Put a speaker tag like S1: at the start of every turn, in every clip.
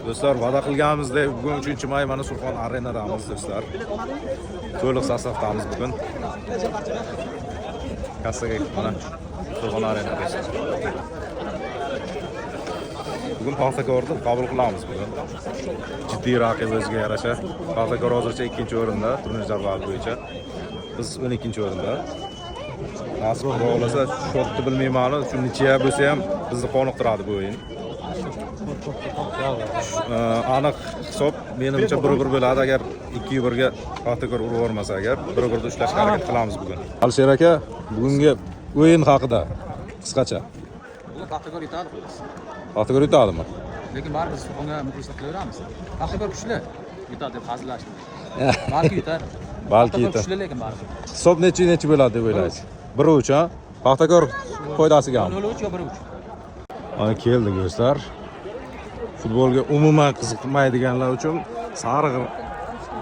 S1: Do'stlar, va'da qilganimizdek bugun 3-may mana Surxon arenadamiz do'stlar. To'liq sostavdamiz bugun. Kassaga mana Surxon arena do'stlar. Bugun Paxtakorni qabul qilamiz bugun. Jiddiy raqib o'ziga yarasha. Paxtakor hozircha 2-o'rinda turnir jadvali bo'yicha. Biz 12-o'rinda. Nasib xudo xohlasa, счёт ni bilmayman, shu ничья bo'lsa ham bizni qoniqtiradi bu o'yin. Aniq hisob menimcha 1-1 bo'ladi agar 2-1 ga Paxtakor urib yubormasa, agar 1-1 da ushlashga harakat qilamiz bugun. Alisher aka, bugungi o'yin haqida qisqacha.
S2: Bugun Paxtakor yutadi xullas.
S1: Paxtakor yutadimi?
S2: Lekin baribir Surxonga muxlislik qilaveramiz. Paxtakor kuchli. Yutadi deb hazillashdim. Balki yutar.
S1: Balki
S2: Paxtakor
S1: yutar.
S2: kuchli, lekin baribir.
S1: Hisob nechi nechi bo'ladi deb o'ylaysiz? 1-3 ha? Paxtakor foydasigami?
S2: 0-3 yo 1-3.
S1: Mana keldik do'stlar. Futbolga umuman qiziqmaydiganlar uchun sariq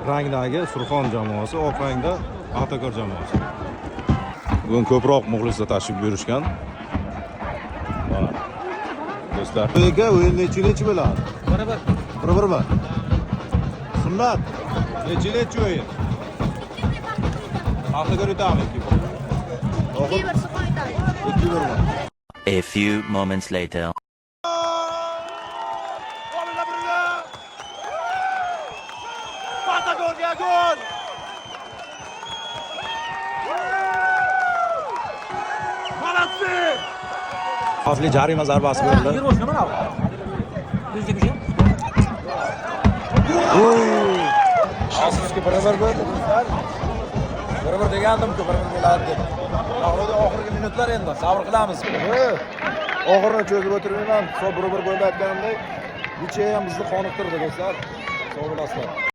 S1: rangdagi Surxon jamoasi, oq rangda Paxtakor jamoasi. Bugun ko'proq muxlislar tashrif buyurishgan. Mana do'stlar. Aka, o'yin nechi nechi bo'ladi?
S2: 1-1.
S1: 1-1 mi? Sunnat. Nechi nechi o'yin? Paxtakor yutadimi 2-1?
S3: 2-1 Surxon yutadi.
S1: 2-1 mi?
S4: A few moments later.
S1: Golini burdi. Paxtakorga gol! Молодцы! Xavfli jarima zarbasi berildi.
S2: Yur boshqa mana. Yuzga kuchi.
S1: Afsuski 1-1 bo'ldi do'stlar. 1-1 degandim-ku, 1-1 bo'ladi deb. Oxirgi oxirgi minutlar endi sabr qilamiz. Oxirini cho'zib o'tirmayman. Hisob 1-1 bo'ldi aytganimdek. Ничья ham bizni qoniqtirdi do'stlar. Sog' bo'lasizlar.